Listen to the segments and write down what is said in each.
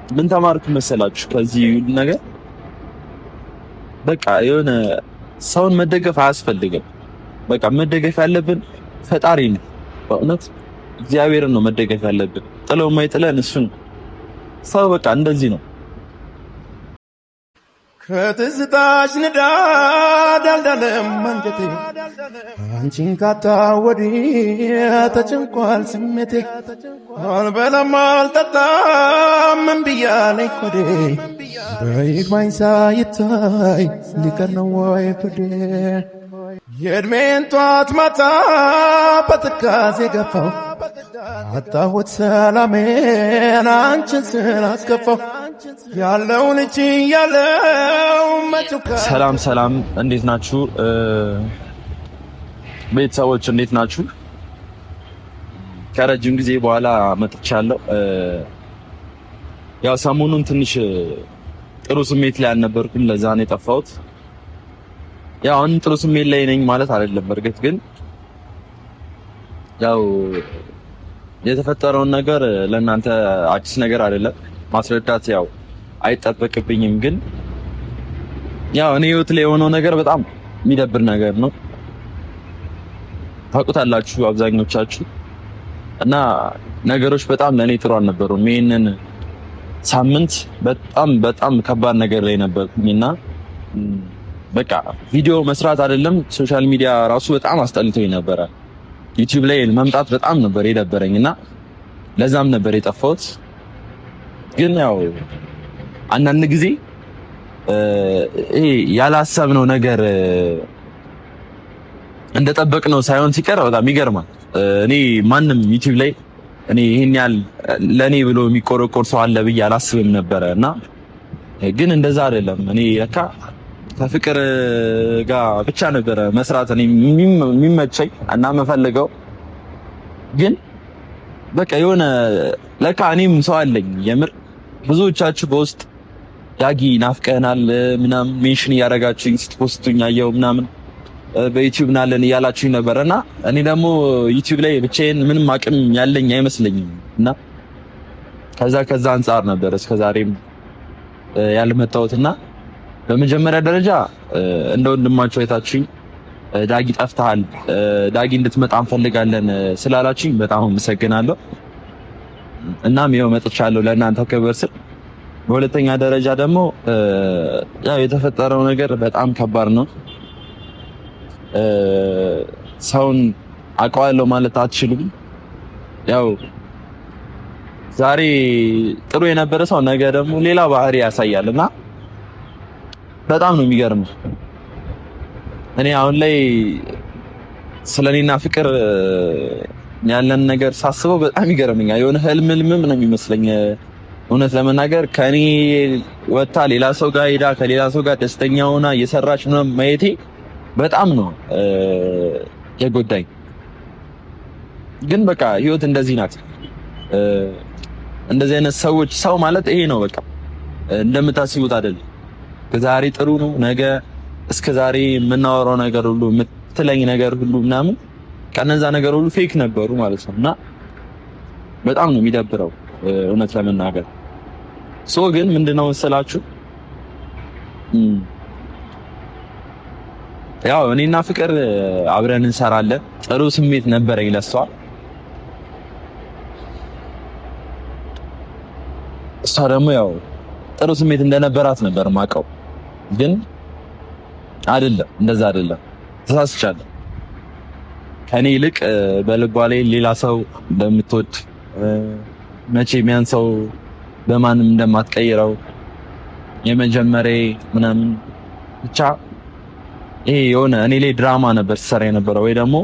ምን ተማርኩ መሰላችሁ ከዚህ ሁሉ ነገር? በቃ የሆነ ሰውን መደገፍ አያስፈልግም። በቃ መደገፍ ያለብን ፈጣሪ ነው። በእውነት እግዚአብሔርን ነው መደገፍ ያለብን። ጥለው የማይጥለን እሱ ነው። ሰው በቃ እንደዚህ ነው። ከትዝታሽ ንዳድ አልዳለም አንጀቴ፣ አንቺን ካጣ ወዲህ ተጨንቋል ስሜቴ። አልበላም አልጠጣም እምቢ አለኝ ሆዴ፣ በይግባኝ ሳይታይ ሊቀር ነው ወይ ፍርዴ? የዕድሜን ጧት ማታ በትካዜ ገፋው፣ አጣሁት ሰላሜን አንቺን ስላስከፋው። ያለውን እጅ ያለው መጪው ሰላም ሰላም፣ እንዴት ናችሁ ቤተሰቦች? እንዴት ናችሁ? ከረጅም ጊዜ በኋላ መጥቻለሁ። ያው ሰሞኑን ትንሽ ጥሩ ስሜት ላይ አልነበርኩም፣ ለዛ ነው የጠፋሁት። ያው አሁን ጥሩ ስሜት ላይ ነኝ ማለት አይደለም። በእርግጥ ግን ያው የተፈጠረውን ነገር ለእናንተ አዲስ ነገር አይደለም፣ ማስረዳት ያው አይጠበቅብኝም። ግን ያው እኔ ህይወት ላይ የሆነው ነገር በጣም የሚደብር ነገር ነው። ታውቁታላችሁ አብዛኞቻችሁ። እና ነገሮች በጣም ለእኔ ጥሩ አልነበሩም። ይሄንን ሳምንት በጣም በጣም ከባድ ነገር ላይ ነበርኩኝና በቃ ቪዲዮ መስራት አይደለም social media ራሱ በጣም አስጠልቶኝ ነበረ። ዩቲዩብ ላይ መምጣት በጣም ነበር የደበረኝ እና ለዛም ነበር የጠፋሁት። ግን ያው አንዳንድ ጊዜ ይሄ ያላሰብነው ነገር እንደጠበቅነው ሳይሆን ሲቀር በጣም ይገርማል። እኔ ማንም ዩቲዩብ ላይ እኔ ይሄን ያህል ለኔ ብሎ የሚቆረቆር ሰው አለ ብዬ አላስብም ነበረ እና ግን እንደዛ አይደለም። እኔ ለካ ከፍቅር ጋር ብቻ ነበረ መስራት እኔ የሚመቸኝ እና የምፈልገው፣ ግን በቃ የሆነ ለካ እኔም ሰው አለኝ። የምር ብዙዎቻችሁ በውስጥ ዳጊ ናፍቀናል ምናምን mention እያደረጋችሁኝ ስት post ኡኝ አየው ምናምን፣ በዩቲዩብ ናለን እያላችሁኝ ነበር እና እኔ ደግሞ ዩቲዩብ ላይ ብቻዬን ምንም አቅም ያለኝ አይመስለኝም እና ከዛ አንጻር ነበር እስከዛሬም ያልመጣሁት። እና በመጀመሪያ ደረጃ እንደ ወንድማችሁ አይታችሁኝ ዳጊ ጠፍተሃል፣ ዳጊ እንድትመጣ እንፈልጋለን ስላላችሁኝ በጣም አመሰግናለሁ። እናም ይኸው መጥቻለሁ ለእናንተ ክብር ስል። በሁለተኛ ደረጃ ደግሞ ያው የተፈጠረው ነገር በጣም ከባድ ነው። ሰውን አውቀዋለሁ ማለት አትችሉም። ያው ዛሬ ጥሩ የነበረ ሰው ነገ ደግሞ ሌላ ባህሪ ያሳያል እና በጣም ነው የሚገርመው። እኔ አሁን ላይ ስለኔና ፍቅር ያለን ነገር ሳስበው በጣም ይገርመኛል። የሆነ ህልም ህልምም ነው የሚመስለኝ። እውነት ለመናገር ከኔ ወጥታ ሌላ ሰው ጋር ሄዳ ከሌላ ሰው ጋር ደስተኛ ሆና እየሰራች ነው ማየቴ በጣም ነው የጎዳኝ። ግን በቃ ህይወት እንደዚህ ናት። እንደዚህ አይነት ሰዎች፣ ሰው ማለት ይሄ ነው። በቃ እንደምታስቡት አይደለም። ዛሬ ጥሩ ነው፣ ነገ እስከ ዛሬ የምናወራው ነገር ሁሉ፣ የምትለኝ ነገር ሁሉ ምናምን ከነዛ ነገር ሁሉ fake ነበሩ ማለት ነው። እና በጣም ነው የሚደብረው እውነት ለመናገር። So ግን ምንድነው መሰላችሁ፣ ያው እኔና ፍቅር አብረን እንሰራለን። ጥሩ ስሜት ነበረኝ ለሷ። እሷ ደግሞ ያው ጥሩ ስሜት እንደነበራት ነበር ማቀው፣ ግን አይደለም፣ እንደዛ አይደለም፣ ተሳስቻለሁ። ከኔ ይልቅ በልቧ ላይ ሌላ ሰው እንደምትወድ፣ መቼም ያን ሰው በማንም እንደማትቀይረው፣ የመጀመሪያ ምናምን፣ ብቻ ይሄ የሆነ እኔ ላይ ድራማ ነበር ሲሰራ የነበረው፣ ወይ ደግሞ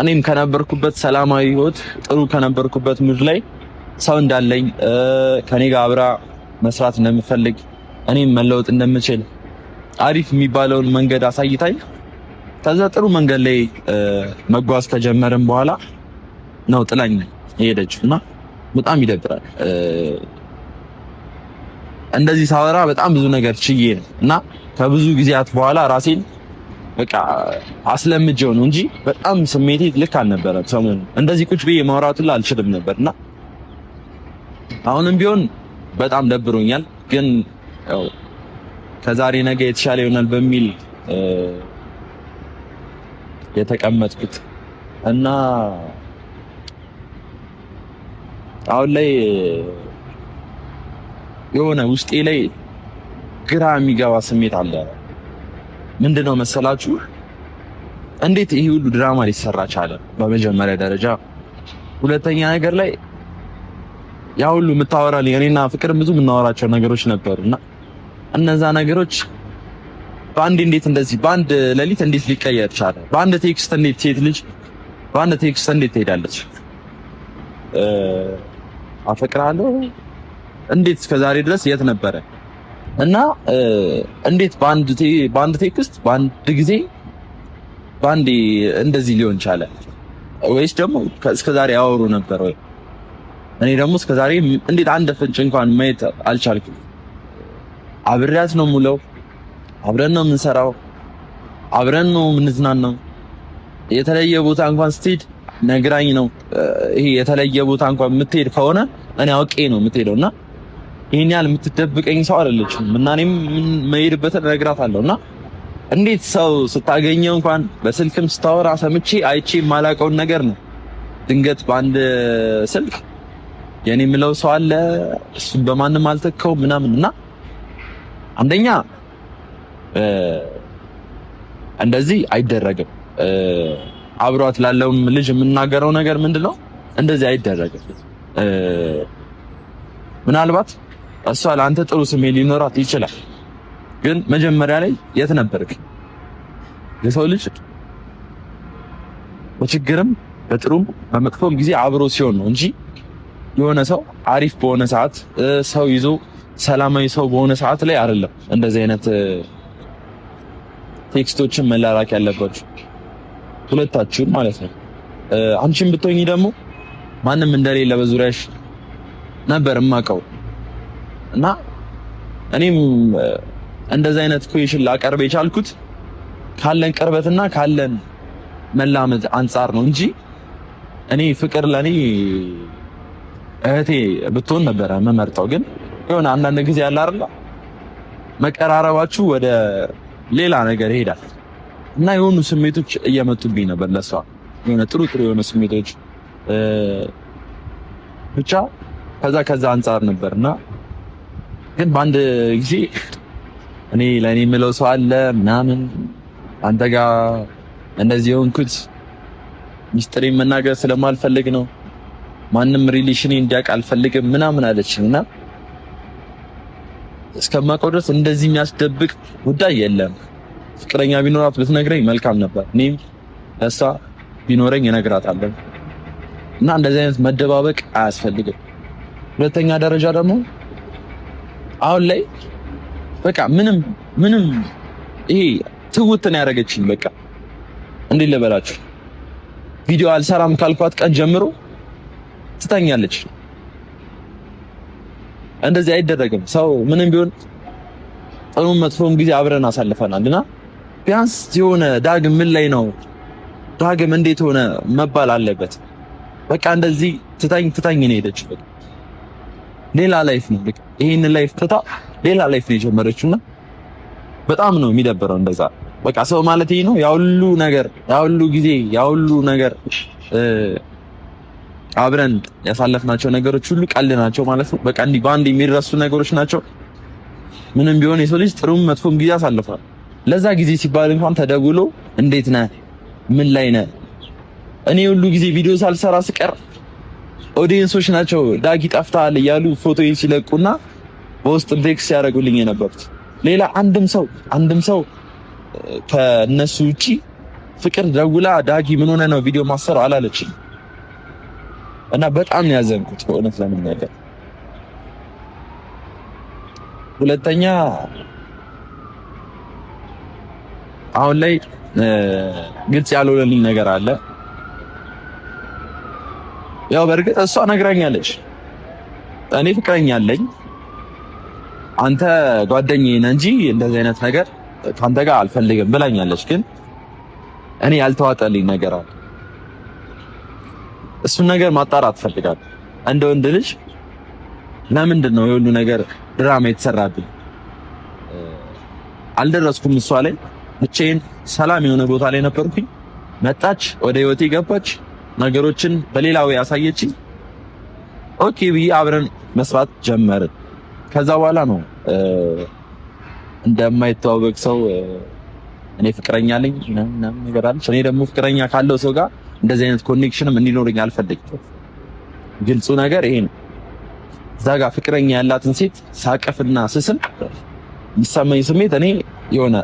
እኔም ከነበርኩበት ሰላማዊ ህይወት፣ ጥሩ ከነበርኩበት mood ላይ ሰው እንዳለኝ፣ ከኔ ጋር አብራ መስራት እንደምፈልግ፣ እኔም መለወጥ እንደምችል አሪፍ የሚባለውን መንገድ አሳይታኝ ከዛ ጥሩ መንገድ ላይ መጓዝ ከጀመርን በኋላ ነው ጥላኝ የሄደችው እና በጣም ይደብራል። እንደዚህ ሳወራ በጣም ብዙ ነገር ችዬ ነው እና ከብዙ ጊዜያት በኋላ ራሴን በቃ አስለምጄው ነው እንጂ በጣም ስሜቴ ልክ አልነበረም። ሰሞኑን እንደዚህ ቁጭ ብዬ ማውራቱን አልችልም ነበር እና አሁንም ቢሆን በጣም ደብሮኛል። ግን ያው ከዛሬ ነገ የተሻለ ይሆናል በሚል የተቀመጥኩት እና አሁን ላይ የሆነ ውስጤ ላይ ግራ የሚገባ ስሜት አለ። ምንድነው መሰላችሁ? እንዴት ይሄ ሁሉ ድራማ ሊሰራ ቻለ? በመጀመሪያ ደረጃ፣ ሁለተኛ ነገር ላይ ያ ሁሉ የምታወራልኝ እኔና ፍቅር ብዙ የምናወራቸው ነገሮች ነበሩ እና እነዛ ነገሮች በአንድ እንዴት እንደዚህ በአንድ ሌሊት እንዴት ሊቀየር ቻለ? በአንድ text እንዴት ሴት ልጅ በአንድ text እንዴት ትሄዳለች? አፈቅራለሁ እንዴት እስከዛሬ ድረስ የት ነበረ? እና እንዴት በአንድ text በአንድ ጊዜ በአንድ እንደዚህ ሊሆን ቻለ? ወይስ ደግሞ እስከዛሬ ያወሩ ነበር ወይ? እኔ ደግሞ እስከዛሬ እንዴት አንድ ፍንጭ እንኳን ማየት አልቻልኩም። አብሬያት ነው ሙለው፣ አብረን ነው የምንሰራው፣ አብረን ነው የምንዝናናው። የተለየ ቦታ እንኳን ስትሄድ ነግራኝ ነው። ይሄ የተለየ ቦታ እንኳን የምትሄድ ከሆነ እኔ አውቄ ነው የምትሄደው እና ይሄን ያህል የምትደብቀኝ ሰው አይደለችም እና እኔም የምሄድበትን እነግራታለሁ። እና እንዴት ሰው ስታገኘው እንኳን በስልክም ስታወራ ሰምቼ አይቼ የማላውቀውን ነገር ነው ድንገት በአንድ ስልክ የኔ የምለው ሰው አለ፣ እሱን በማንም አልተካው ምናምን እና አንደኛ እንደዚህ አይደረግም። አብሯት ላለውም ልጅ የምናገረው ነገር ምንድነው? እንደዚህ አይደረግም። ምናልባት እሷ ለአንተ ጥሩ ስሜት ሊኖራት ይችላል፣ ግን መጀመሪያ ላይ የት ነበርክ? የሰው ልጅ በችግርም በጥሩም በመጥፎም ጊዜ አብሮ ሲሆን ነው እንጂ የሆነ ሰው አሪፍ በሆነ ሰዓት ሰው ይዞ ሰላማዊ ሰው በሆነ ሰዓት ላይ አይደለም እንደዚህ አይነት text ኦችን መላላክ ያለባችሁ ሁለታችሁም ማለት ነው። አንቺም ብትሆኚ ደግሞ ማንም እንደሌለ በዙሪያሽ ነበር የማውቀው እና እኔም እንደዚህ አይነት question ላቀርብ የቻልኩት ካለን ቅርበትና ካለን መላመድ አንጻር ነው እንጂ እኔ ፍቅር ለኔ እህቴ ብትሆን ነበረ የምመርጠው። ግን የሆነ አንዳንድ ጊዜ ያለ አይደል መቀራረባችሁ ወደ ሌላ ነገር ይሄዳል እና የሆኑ ስሜቶች እየመጡብኝ ነበር ለሷ የሆነ ጥሩ ጥሩ የሆነ ስሜቶች ብቻ ከዛ አንጻር ነበርና ግን በአንድ ጊዜ እኔ ለእኔ የምለው ሰው አለ ምናምን አንተ ጋር እንደዚህ የሆንኩት ሚስጥሬን መናገር ስለማልፈልግ ነው፣ ማንም relation እንዲያውቅ አልፈልግም ምናምን አለችኝ እና እስከማውቀው ድረስ እንደዚህ የሚያስደብቅ ጉዳይ የለም። ፍቅረኛ ቢኖራት ብትነግረኝ መልካም ነበር። እኔም ለእሷ ቢኖረኝ እነግራታለሁ። እና እንደዚህ አይነት መደባበቅ አያስፈልግም። ሁለተኛ ደረጃ ደግሞ አሁን ላይ በቃ ምንም ምንም ይሄ ትውትን ያደረገችኝ በቃ እንዴት ልበላችሁ፣ ቪዲዮ አልሰራም ካልኳት ቀን ጀምሮ ትተኛለች። እንደዚህ አይደረግም። ሰው ምንም ቢሆን ጥሩም መጥፎም ጊዜ አብረን አሳልፈናል እና ቢያንስ የሆነ ዳግም ምን ላይ ነው ዳግም እንዴት ሆነ መባል አለበት። በቃ እንደዚህ ትታኝ ትታኝ ነው የሄደችው። ሌላ life ነው በቃ ይሄን life ትታ ሌላ life ነው የጀመረችውና በጣም ነው የሚደብረው። እንደዛ በቃ ሰው ማለት ይሄ ነው። ያ ሁሉ ነገር ያ ሁሉ ጊዜ ያ ሁሉ ነገር አብረን ያሳለፍናቸው ነገሮች ሁሉ ቀልድ ናቸው ማለት ነው። በቃ እንዲህ በአንድ የሚረሱ ነገሮች ናቸው። ምንም ቢሆን የሰው ልጅ ጥሩም መጥፎም ጊዜ አሳልፏል። ለዛ ጊዜ ሲባል እንኳን ተደውሎ እንዴት ነህ፣ ምን ላይ ነህ? እኔ ሁሉ ጊዜ ቪዲዮ ሳልሰራ ስቀር audience ኦች ናቸው ዳጊ ጠፍተሃል እያሉ ፎቶ ሲለቁና በውስጥ text ሲያደርጉልኝ የነበሩት። ሌላ አንድም ሰው አንድም ሰው ከነሱ ውጪ ፍቅር ደውላ ዳጊ ምን ሆነ ነው ቪዲዮ ማሰራው አላለችኝ። እና በጣም ነው ያዘንኩት በእውነት ለመናገር። ሁለተኛ አሁን ላይ ግልጽ ያልሆነልኝ ነገር አለ። ያው በእርግጥ እሷ ነግራኛለች፣ እኔ ፍቅረኛ አለኝ አንተ ጓደኛዬ ነህ እንጂ እንደዚህ አይነት ነገር ከአንተ ጋር አልፈልግም ብላኛለች። ግን እኔ ያልተዋጠልኝ ነገር አለ። እሱን ነገር ማጣራት እፈልጋለሁ። እንደ ወንድ ልጅ ለምንድን ነው የሁሉ ነገር ድራማ የተሰራብኝ? አልደረስኩም እሷ ላይ፣ ብቻዬን ሰላም የሆነ ቦታ ላይ ነበርኩኝ። መጣች፣ ወደ ህይወቴ ገባች፣ ነገሮችን በሌላ way አሳየችኝ። Okay ብዬ አብረን መስራት ጀመርን። ከዛ በኋላ ነው እንደማይተዋወቅ ሰው እኔ ፍቅረኛ አለኝ ምናምን ነገር አለች። እኔ ደግሞ ፍቅረኛ ካለው ሰው ጋር እንደዚህ አይነት connection ም እንዲኖረኝ አልፈልግም። ግልጹ ነገር ይሄ ነው። እዛ ጋር ፍቅረኛ ያላትን ሴት ሳቀፍና ስስም የሚሰማኝ ስሜት እኔ የሆነ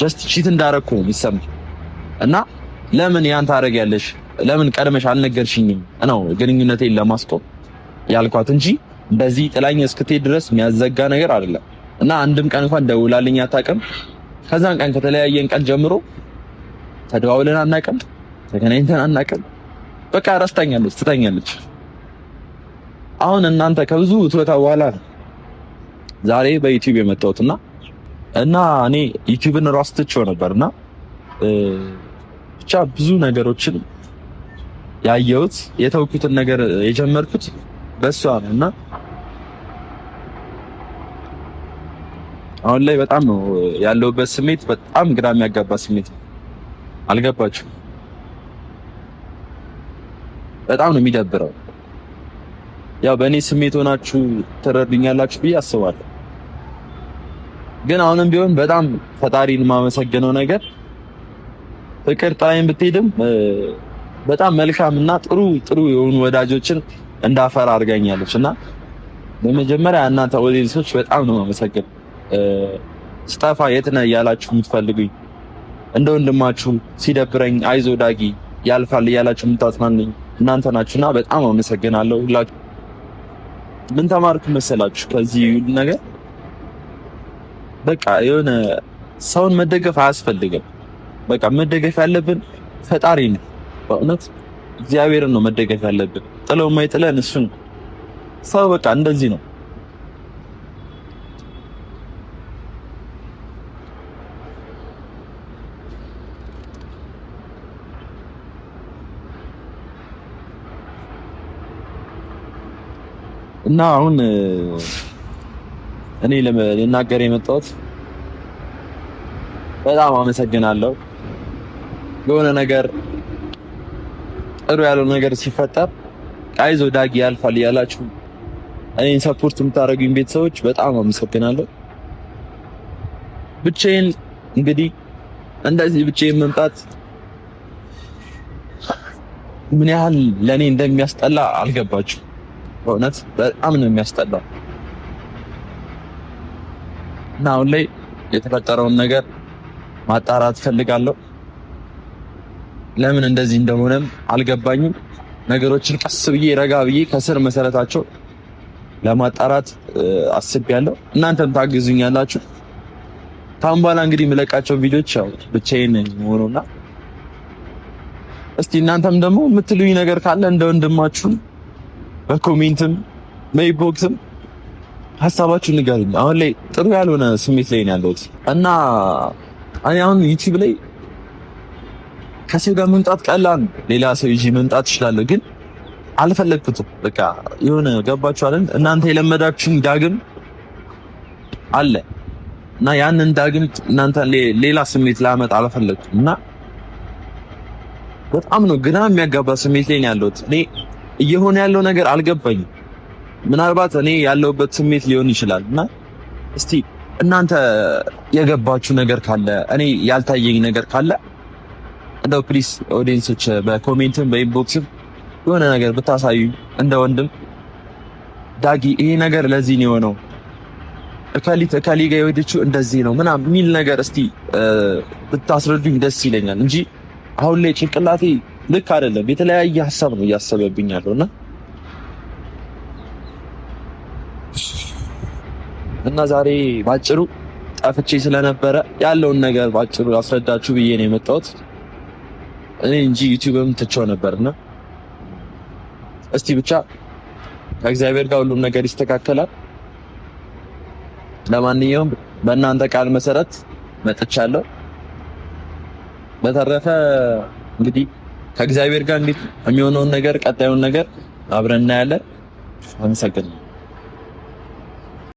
just cheat እንዳረኩ ነው የሚሰማኝ። እና ለምን ያን ታደርጊያለሽ? ለምን ቀድመሽ አልነገርሽኝም ነው ግንኙነቴን ለማስቆም ያልኳት እንጂ እንደዚህ ጥላኝ እስክትሄድ ድረስ የሚያዘጋ ነገር አይደለም። እና አንድም ቀን እንኳን ደውላልኝ አታውቅም። ከዛን ቀን ከተለያየን ቀን ጀምሮ ተደዋውለን አናውቅም፣ ተገናኝተን አናውቅም። በቃ ረስታኛለች፣ ትተኛለች። አሁን እናንተ ከብዙ ትወታ በኋላ ዛሬ በዩቲዩብ የመጣሁትና እና እኔ ዩቲዩብን ራስ ትቼው ነበርና ብቻ ብዙ ነገሮችን ያየሁት የተውኩትን ነገር የጀመርኩት በሷ ነው። እና አሁን ላይ በጣም ነው ያለሁበት ስሜት በጣም ግራ የሚያጋባ ስሜት ነው። አልገባችሁም? በጣም ነው የሚደብረው። ያው በእኔ ስሜት ሆናችሁ ትረዱኛላችሁ ብዬ አስባለሁ። ግን አሁንም ቢሆን በጣም ፈጣሪን የማመሰግነው ነገር ፍቅር ጥላኝ ብትሄድም በጣም መልካም እና ጥሩ ጥሩ የሆኑ ወዳጆችን እንዳፈራ አድርጋኛለች። እና በመጀመሪያ እናንተ audience ኦች በጣም ነው የማመሰግነው። ስጠፋ የት ነህ እያላችሁ የምትፈልጉኝ፣ እንደ ወንድማችሁ ሲደብረኝ አይዞ ዳጊ ያልፋል እያላችሁ የምታጽናኑኝ እናንተ ናችሁና በጣም አመሰግናለሁ። ሁላችሁ ምን ተማርኩ መሰላችሁ ከዚህ ሁሉ ነገር? በቃ የሆነ ሰውን መደገፍ አያስፈልግም። በቃ መደገፍ ያለብን ፈጣሪ ነው። በእውነት እግዚአብሔርን ነው መደገፍ ያለብን። ጥለው የማይጥለን እሱ ነው። ሰው በቃ እንደዚህ ነው። እና አሁን እኔ ልናገር የመጣሁት በጣም አመሰግናለሁ። የሆነ ነገር ጥሩ ያለው ነገር ሲፈጠር አይዞ ዳጊ ያልፋል እያላችሁ እኔን support የምታደርጉኝ ቤተሰቦች በጣም አመሰግናለሁ። ብቻዬን እንግዲህ እንደዚህ ብቻዬን መምጣት ምን ያህል ለእኔ እንደሚያስጠላ አልገባችሁ። በእውነት በጣም ነው የሚያስጠላው። እና አሁን ላይ የተፈጠረውን ነገር ማጣራት ፈልጋለሁ። ለምን እንደዚህ እንደሆነም አልገባኝም። ነገሮችን ቀስ ብዬ ረጋ ብዬ ከስር መሰረታቸው ለማጣራት አስቤያለሁ። እናንተም ታግዙኛላችሁ። ካሁን በኋላ እንግዲህ የምለቃቸው ቪዲዮዎች ያው ብቻዬን ሆኖና እስቲ እናንተም ደግሞ የምትሉኝ ነገር ካለ እንደ ወንድማችሁ በኮሜንትም በኢንቦክስም ሀሳባችሁን ንገሩኝ። አሁን ላይ ጥሩ ያልሆነ ስሜት ላይ ነው ያለሁት እና እኔ አሁን ዩቲዩብ ላይ ከሰው ጋር መምጣት ቀላል ነው። ሌላ ሰው ይዤ መምጣት እችላለሁ፣ ግን አልፈለግኩትም። በቃ የሆነ ገባችሁ አይደል? እናንተ የለመዳችሁኝ ዳግም አለ እና ያንን ዳግም እናንተ ሌላ ስሜት ላመጣ አልፈለግኩም እና በጣም ነው ግራ የሚያጋባ ስሜት ላይ ነው ያለሁት። እኔ እየሆነ ያለው ነገር አልገባኝም። ምናልባት እኔ ያለሁበት ስሜት ሊሆን ይችላል እና እስቲ እናንተ የገባችሁ ነገር ካለ፣ እኔ ያልታየኝ ነገር ካለ እንደው ፕሊስ ኦዲየንሶች በኮሜንትም በኢንቦክስም የሆነ ነገር ብታሳዩ እንደ ወንድም ዳጊ ይሄ ነገር ለዚህ ነው የሆነው፣ እከሊት እከሊ ጋር የሄደችው እንደዚህ ነው ምናምን የሚል ነገር እስቲ ብታስረዱኝ ደስ ይለኛል እንጂ አሁን ላይ ጭንቅላቴ ልክ አይደለም። የተለያየ ሀሳብ ነው እያሰበብኝ ያለውና እና ዛሬ ባጭሩ ጠፍቼ ስለነበረ ያለውን ነገር ባጭሩ አስረዳችሁ ብዬ ነው የመጣሁት። እኔ እንጂ ዩቲዩብም ትቼው ነበርና እስቲ ብቻ ከእግዚአብሔር ጋር ሁሉም ነገር ይስተካከላል። ለማንኛውም በእናንተ ቃል መሰረት መጥቻለሁ። በተረፈ እንግዲህ ከእግዚአብሔር ጋር እንግዲህ የሚሆነውን ነገር ቀጣዩን ነገር አብረን እናያለን። አመሰግናለሁ።